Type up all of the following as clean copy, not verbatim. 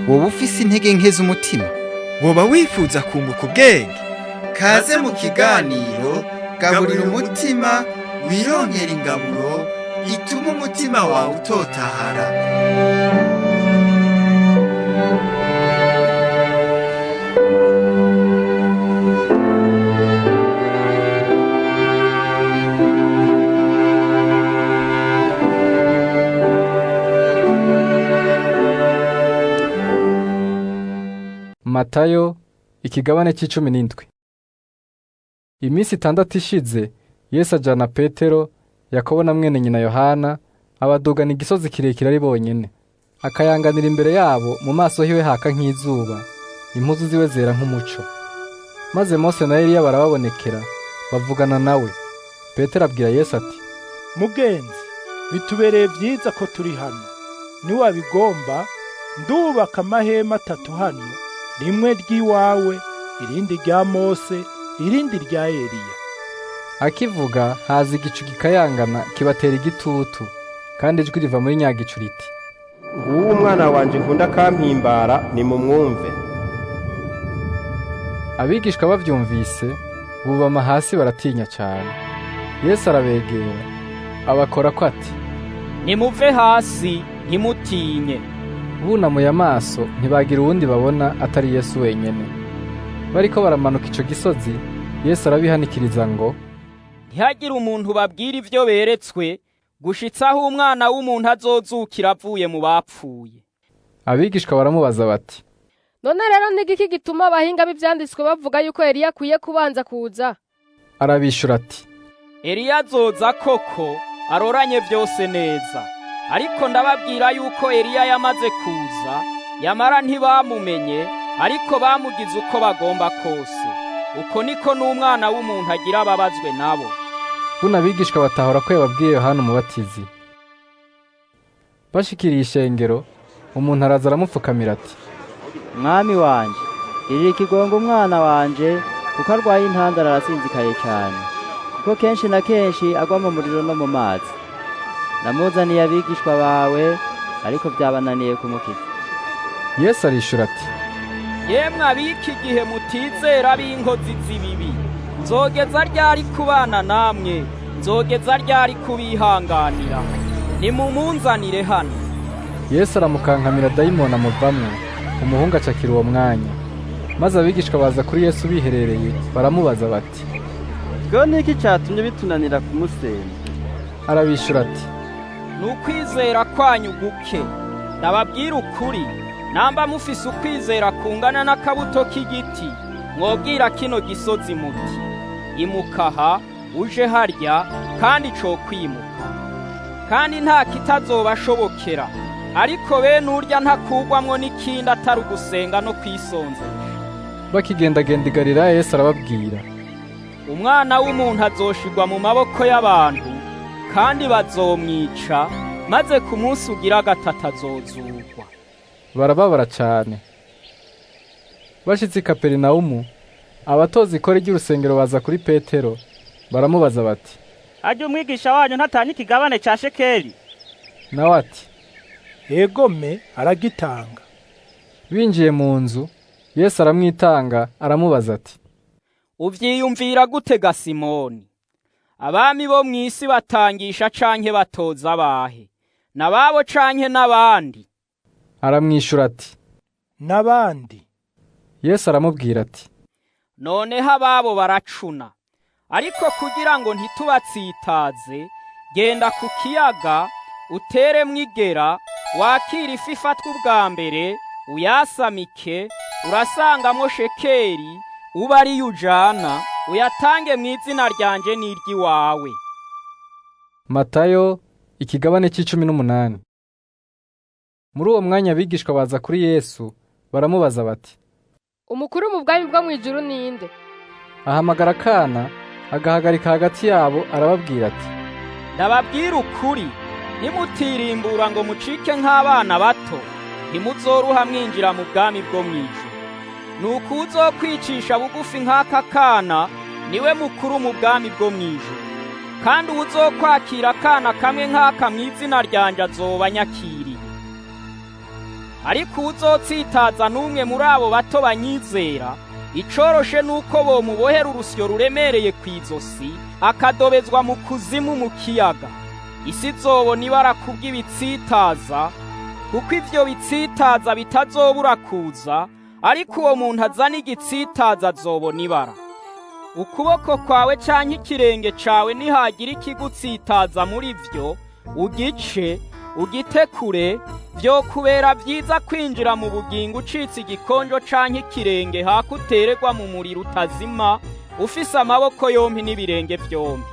Woba ufise intege nke z'umutima, woba wifuza kunguka ubwenge. Kaze mu kiganiro Gaburira Umutima, wironkera ingaburo ituma umutima wawe utotahara. Matayo ikigabane c'17. Iminsi 6 ishize Yesu ajana Petero, Yakobo na mwene nyina Yohana, abadugana igisozi kirekire ari bonyene. Akayanganira imbere yabo, mu maso hiwe haka nk'izuba, impuzu ziwe zera nk'umuco. Maze Mose na Eliya barababonekera, bavugana nawe. Petero abwira Yesu ati: Mugenzi, bitubereye vyiza ko turi hano. Niwabigomba ndubaka amahema 3 hano, rimwe ry'iwawe, irindi rya Mose, irindi rya Eliya. Akivuga haza igicu gikayangana kibatera igitutu, kandi ijwi riva muri nyagicu riti: Nguwo umwana wanje nkunda kampimbara, nimumwumve. Abigishwa bavyumvise bubama hasi baratinya cyane. Yesu arabegera abakora ko ati: Nimuve hasi, ntimutinye. Bunamuye amaso ntibagira uwundi babona atari Yesu wenyene. Bariko baramanuka ico gisozi, Yesu arabihanikiriza ngo: Ntihagire umuntu babwira ivyo beretswe, gushitsa aho umwana w'umuntu azozukira avuye mu bapfuye. Abigishwa baramubaza bati: None rero nigiki gituma abahinga b'ivyanditswe bavuga yuko Eliya akwiye kubanza kuza? Arabishura ati: Eliya azoza koko aroranye vyose neza. Ariko ndababwira yuko Eliya yamaze kuza, yamara ntibamumenye, ariko bamugize uko bagomba kose. Uko niko n'umwana w'umuntu agira ababazwe nabo. Buno abigishwa batahora ko yababwiye Yohana Umubatizi. Bashikiriye ishengero, umuntu araza aramupfukamira ati: Mwami wanje, girira ikigongo umwana wanje, kuko arwaye intandara arasinzikaye cyane, kuko kenshi na kenshi agwa mu muriro no mu mazi. Namuzaniye abigishwa bawe, ariko byabananiye kumukiza. Yesu arishura ati: Yemwe abiki igihe mutizera b'inkozi z'ibibi, nzogeza ryari kubana namwe, nzogeza ryari kubihanganira? Nimumunzanire hano. Yesu aramukankamira, dayimoni amuvamwo, umuhungu acakira uwo mwanya. Maze abigishwa baza kuri Yesu biherereye, baramubaza bati: Twe niki cyatumye bitunanira kumusenda? Arabishura ati: Nukwizera kwanyu guke. Ndababwira ukuri, namba mufise ukwizera kungana n'akabuto k'igiti, mwobwira kino gisozi muti: Imuka aha uje harya, kandi cokwimuka. Kandi nta kitazobashobokera. Ariko bene urya ntakugwamwo n'ikindi atari ugusenga no kwisonzesha. Bakigendagenda i Galilaya, Yesu arababwira: Umwana w'umuntu azoshirwa mu maboko y'abantu, kandi bazomwica, maze ku munsi ugira gatatu azozurwa. Barababara cyane. Bashitse i Kaperinawumu, abatoza ikori ry'urusengero baza kuri Petero, baramubaza bati: Harya umwigisha wanyu ntatanga ikigabane ca shekeli? Nawe ati: Egome, aragitanga. Binjiye mu nzu, Yesu aramwitanga, aramubaza ati: Uvyiyumvira gute ga Simoni? Abami bo mw'isi batangisha canke batoza abahe? Nababo canke n'abandi? Aramwishura ati: N'abandi. Yesu aramubwira ati: Noneho ababo baracuna. Ariko kugira ngo ntitubatsitaze, genda ku kiyaga, uteremwo igera, wakira ifi ifatwa ubwa mbere, uyasamike, urasangamwo shekeli, uba ariyo ujana, uyatange mu izina ryanje n'iry'iwawe. Matayo ikigabane c'18. Muri uwo mwanya abigishwa baza kuri Yesu, baramubaza bati: Umukuru mu bwami bwo mw'ijuru ninde? Ahamagara akana, agahagarika hagati yabo, arababwira ati: Ndababwira ukuri, nimutirimbura ngo mucike nk'abana bato, ntimuzoruha mwinjira mu bwami bwo mw'ijuru. Nuko uwuzokwicisha bugufi nk'aka kana niwe mukuru mu bwami bwo mw'ijuru. Kandi uwuzokwakira akana kamwe nk'aka mw'izina ryanje azoba anyakiriye. Ariko uwuzotsitaza n'umwe muri abo bato banyizera, icoroshe nuko bomubohera urusyo ruremereye kw'izosi, akadobezwa mu kuzimu mu kiyaga. Isi izobona ibara kubw'ibitsitaza, kuko ivyo bitsitaza bitazobura kuza, ariko uwo muntu azana igitsitaza azobona ibara. Ukuboko kwawe canke ikirenge cawe nihagira ikigutsitaza muri vyo, ugice, ugite kure, vyokubera vyiza kwinjira mu bugingo ucitse igikonjo canke ikirenge hako utererwa mu muriro utazima, ufise amaboko yompi n'ibirenge vyompi.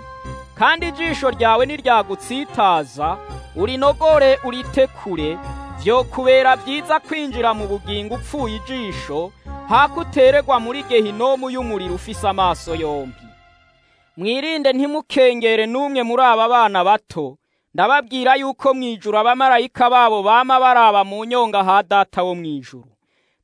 Kandi ijisho ryawe niryagutsitaza, urinogore urite kure, vyokubera vyiza kwinjira mu bugingo upfuye ijisho, hako utererwa muri gehinomu y'umuriro ufise amaso yompi. Mwirinde ntimukengere n'umwe muri aba bana bato. Ndababwira yuko mw'ijuru abamarayika babo bama baraba mu nyonga ha Data wo mw'ijuru.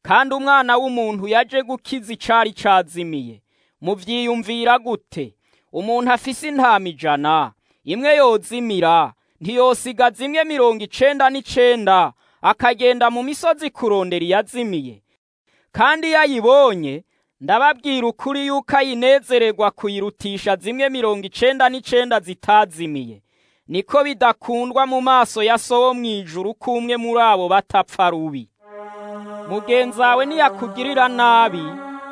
Kandi umwana w'umuntu yaje gukiza icari cazimiye. Muvyiyumvira gute? Umuntu afise intama 100, imwe yozimira, ntiyosiga zimwe 99, akagenda mu misozi kurondera iyazimiye. Kandi yayibonye, ndababwira ukuri yuko ayinezererwa kuyirutisha zimwe 99 zitazimiye. Niko bidakundwa mu maso ya So wo mw'ijuru ko umwe muri abo batapfa rubi. Mugenzawe niyakugirira nabi,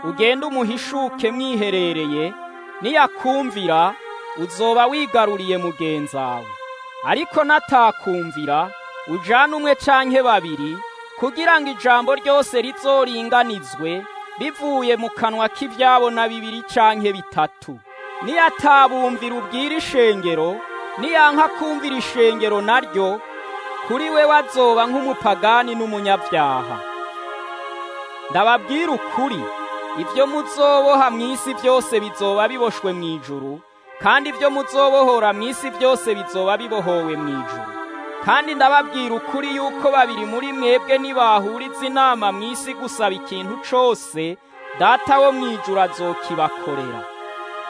ugende umuhishuke mwiherereye, niyakumvira uzoba wigaruriye mugenzawe. Ariko natakumvira, ujane umwe canke babiri, kugira ngo ijambo ryose rizoringanizwe bivuye mu kanwa k'ivyabo na bibiri canke bitatu. Niyatabumvira ubwira ishengero, niyanka kumvira ishengero naryo, kuri we wazoba nk'umupagani n'umunyabyaha. Ndababwira ukuri, ibyo muzoboha mw'isi byose bizoba biboshwe mw'ijuru, kandi ibyo muzobohora mw'isi byose bizoba bibohowe mw'ijuru. Kandi ndababwira ukuri yuko babiri muri mwebwe nibahuriza inama mw'isi gusaba ikintu cose, Data wo mw'ijuru azokibakorera.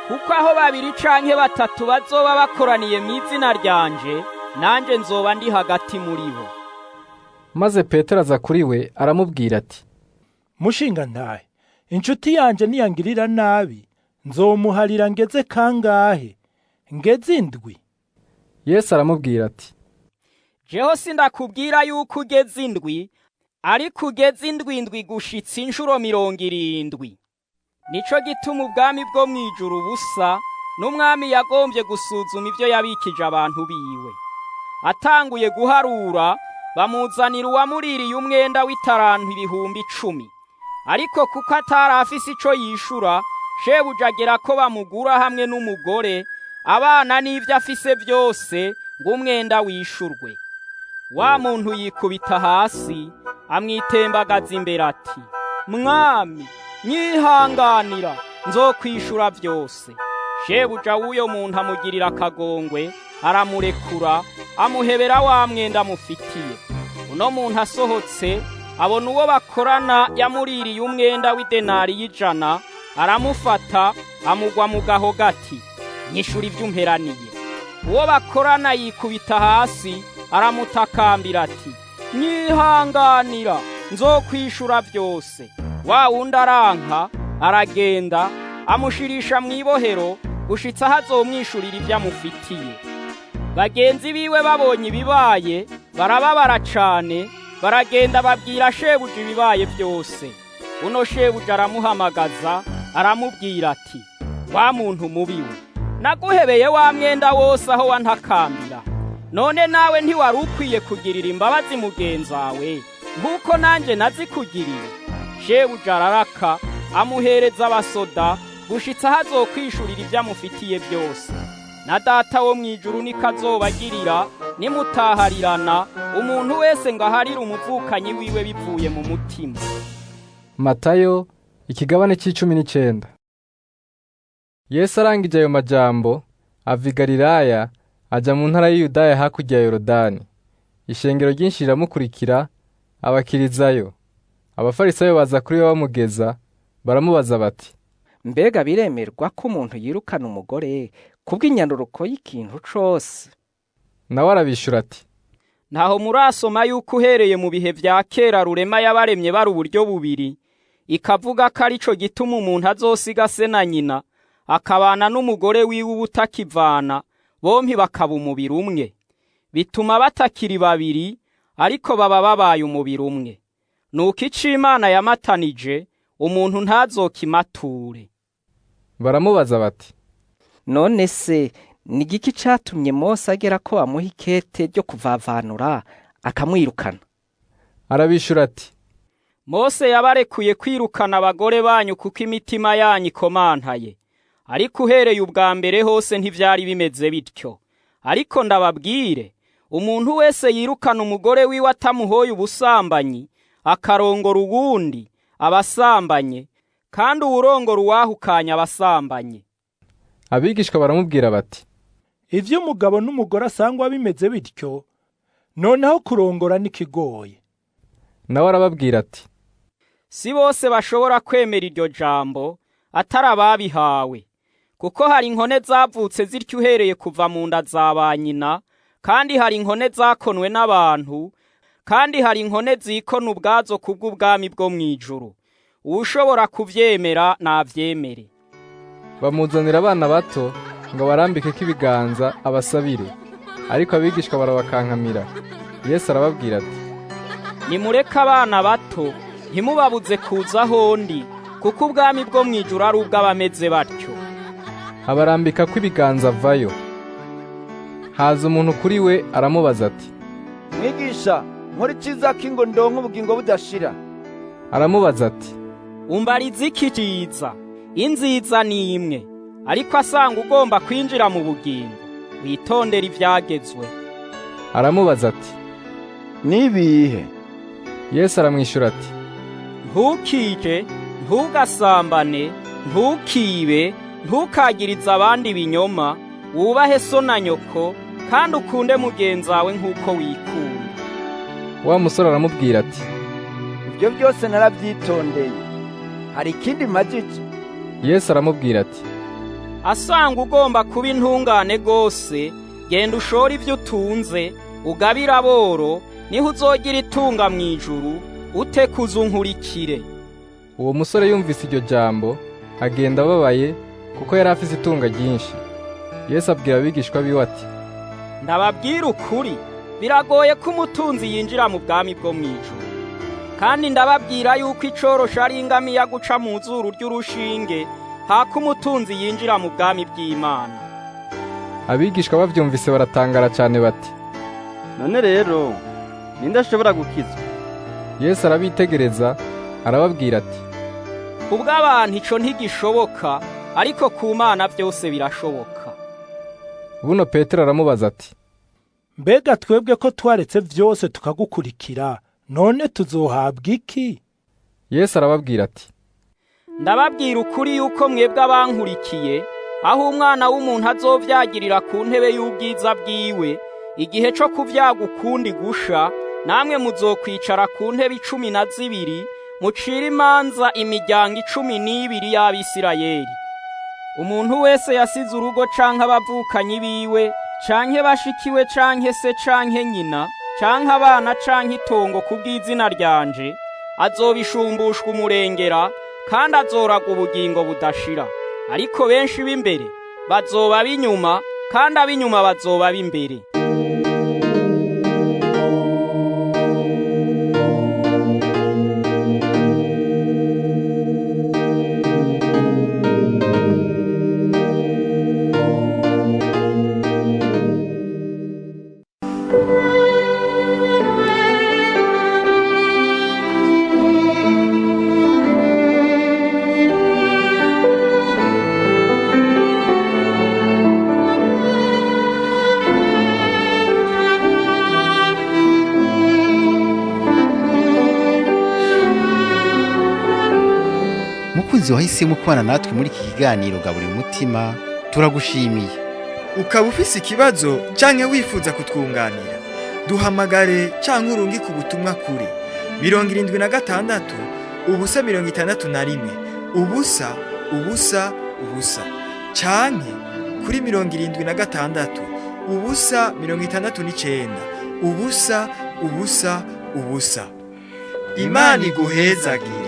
Kuko aho babiri canke batatu bazoba bakoraniye mw'izina ryanje, nanje nzoba ndi hagati muri bo. Maze Petero aza kuri we aramubwira ati: Mushinga ntahe, inshuti yanje niyangirira nabi, nzomuharira ngeze kangahe? Ngeze 7? Yesu aramubwira ati: Jeho sindakubwira yuko ugeze 7, ariko ugeze 7 gushitsa inshuro 70. Nico gituma ubwami bwo mw'ijuru busa n'umwami yagombye gusuzuma ivyo yabikije abantu biwe. Atanguye guharura, bamuzanira uwamuririye umwenda w'itarantu 10,000. Ariko kuko atari afise ico yishura, shebuja agera ko bamugura hamwe n'umugore, abana n'ivyo afise byose, ngo umwenda wishurwe. Wa muntu yikubita hasi, amwitembagaza imbere ati: Mwami, nyihanganira, nzokwishura byose. Shebuja w'uyo muntu amugirira akagongwe, aramurekura, amuhebera wa mwenda amufitiye. Uno muntu asohotse, abona uwo bakorana yamuririye umwenda w'idenari 100, aramufata, amugwa mu gahogo ati: Nyishura ibyo umperaniye. Uwo bakorana yikubita hasi, aramutakambira ati: Nyihanganira, nzokwishura byose. Wa wundi aranka, aragenda, amushirisha mw'ibohero, gushitsa aho azomwishurira ibyo amufitiye. Bagenzi biwe babonye ibibaye, barababara cane, baragenda babwira shebuja ibibaye byose. Uno shebuja aramuhamagaza, aramubwira ati: Wa muntu mubi we, naguhebeye wa mwenda wose aho wantakambira. None nawe ntiwari ukwiye kugirira imbabazi mugenzawe, nk'uko nanje nazikugiriye? Shebuja araraka, amuhereza abasoda, gushitsa aho azokwishurira ibyo amufitiye byose. Na Data wo mw'ijuru niko azobagirira, nimutaharirana, umuntu wese ngo aharire umuvukanyi wiwe bivuye mu mutima. Matayo ikigabane c'19. Yesu arangije ayo majambo, ava i Galilaya aja mu ntara y'Yudaya hakurya ya Yorodani. Ishengero ryinshi riramukurikira, Abakirizayo. Abafarisayo baza kuri we bamugeza, baramubaza bati: Mbega biremerwa ko umuntu yirukana umugore kubw'inyanduruko y'ikintu cose? Nawe arabishura ati: Ntaho murasoma yuko uhereye mu bihe vya kera Rurema yabaremye bari uburyo bubiri, ikavuga ko arico gituma umuntu azosiga se na nyina akabana n'umugore wiwe ubutakivana, bompi bakaba umubiri umwe. Bituma batakiri babiri, ariko baba babaye umubiri umwe. Nuko ico Imana yamatanije, umuntu ntazokimature. Baramubaza bati: None se ni igiki catumye Mose agera ko amuha ikete ryo kuvavanura akamwirukana? Arabishura ati: Mose yabarekuye kwirukana abagore banyu kuko imitima yanyu ikomantaye. Ariko uhereye ubwa mbere hose ntivyari bimeze bityo. Ariko ndababwire, umuntu wese yirukana umugore wiwe atamuhoye ubusambanyi, akarongora uwundi, abasambanye, kandi uwurongora uwahukanye abasambanye. Abigishwa baramubwira bati: Ivyo umugabo n'umugore asangwa bimeze bityo, noneho kurongora nikigoye. Nawe arababwira ati: Si bose bashobora kwemera iryo jambo, atari ababihawe. Kuko hari inkone zavutse zityo uhereye kuva mu nda za ba nyina, kandi hari inkone zakonwe n'abantu, kandi hari inkone zikona ubwazo kubw'ubwami bwo mw'ijuru. Uwushobora kuvyemera navyemere. Bamuzanira abana bato ngo barambikeko ibiganza abasabire, ariko abigishwa barabakankamira. Yesu arababwira ati: Nimureke abana bato, ntimubabuze kuza aho ndi, kuko ubwami bwo mw'ijuru ari ubw'abameze batyo. Abarambikako ibiganza avayo. Haza umuntu kuri we aramubaza ati: Mwigisha, nkora iciza ki ngo ndonke ubugingo budashira? Aramubaza ati: Umbariza iki ciza? Inziza ni imwe, ariko asanga ugomba kwinjira mu bugingo, witondera ivyagezwe. Aramubaza ati: Nibihe? Yesu aramwishura ati: Ntukike, ntugasambane, ntukibe, ntukagirize abandi ibinyoma, wubahe so na nyoko, kandi ukunde mugenzi wawe nk'uko wikunda. Wa musore aramubwira ati: Ibyo byose narabyitondeye, hari ikindi mpagije? Yesu aramubwira ati: Asanga ugomba kuba intungane gose, genda ushore ibyo utunze, ugabire aboro, niho uzogira itunga mu ijuru, utekuze unkurikire. Uwo musore yumvise iryo jambo, agenda ababaye, kuko yari afise itunga ryinshi. Yesu abwira abigishwa biwe ati: Ndababwira ukuri, biragoye ko umutunzi yinjira mu bwami bwo mu ijuru. Kandi ndababwira yuko icorosho ari ingamiya guca mu zuru ry'urushinge, hako umutunzi yinjira mu bwami bw'Imana. Abigishwa bavyumvise baratangara cyane bati: None rero ninde ashobora gukizwa? Yesu arabitegereza arababwira ati: Kubw'abantu ico ntigishoboka, ariko ku Mana byose birashoboka. Buno Petero aramubaza ati: Mbega twebwe ko twaretse vyose tukagukurikira, none tuzohabwa iki? Yesu arababwira ati: Ndababwira ukuri yuko mwebwe abankurikiye, aho umwana w'umuntu azovyagirira ku ntebe y'ubwiza bwiwe, igihe co kuvyaga ukundi gusha, namwe muzokwicara ku ntebe 12, mucira imanza imiryango 12 y'Abisirayeli. Umuntu wese yasize urugo canke abavukanyi biwe, canke bashikiwe canke se canke nyina, canke abana canke itongo kubw'izina ryanje, azobishumbushwa umurengera, kandi azoraga ubugingo budashira. Ariko benshi b'imbere bazoba ab'inyuma, kandi ab'inyuma bazoba ab'imbere. Mukunzi wahisemo kubana natwe muri iki kiganiro Gaburira Umutima, turagushimiye. Ukaba ufise ikibazo canke wifuza kutwunganira, duhamagare canke urungike ubutumwa kuri 76 0 61 0 0 0 canke kuri 76 0 69 0 0 0. Imana iguhezagire.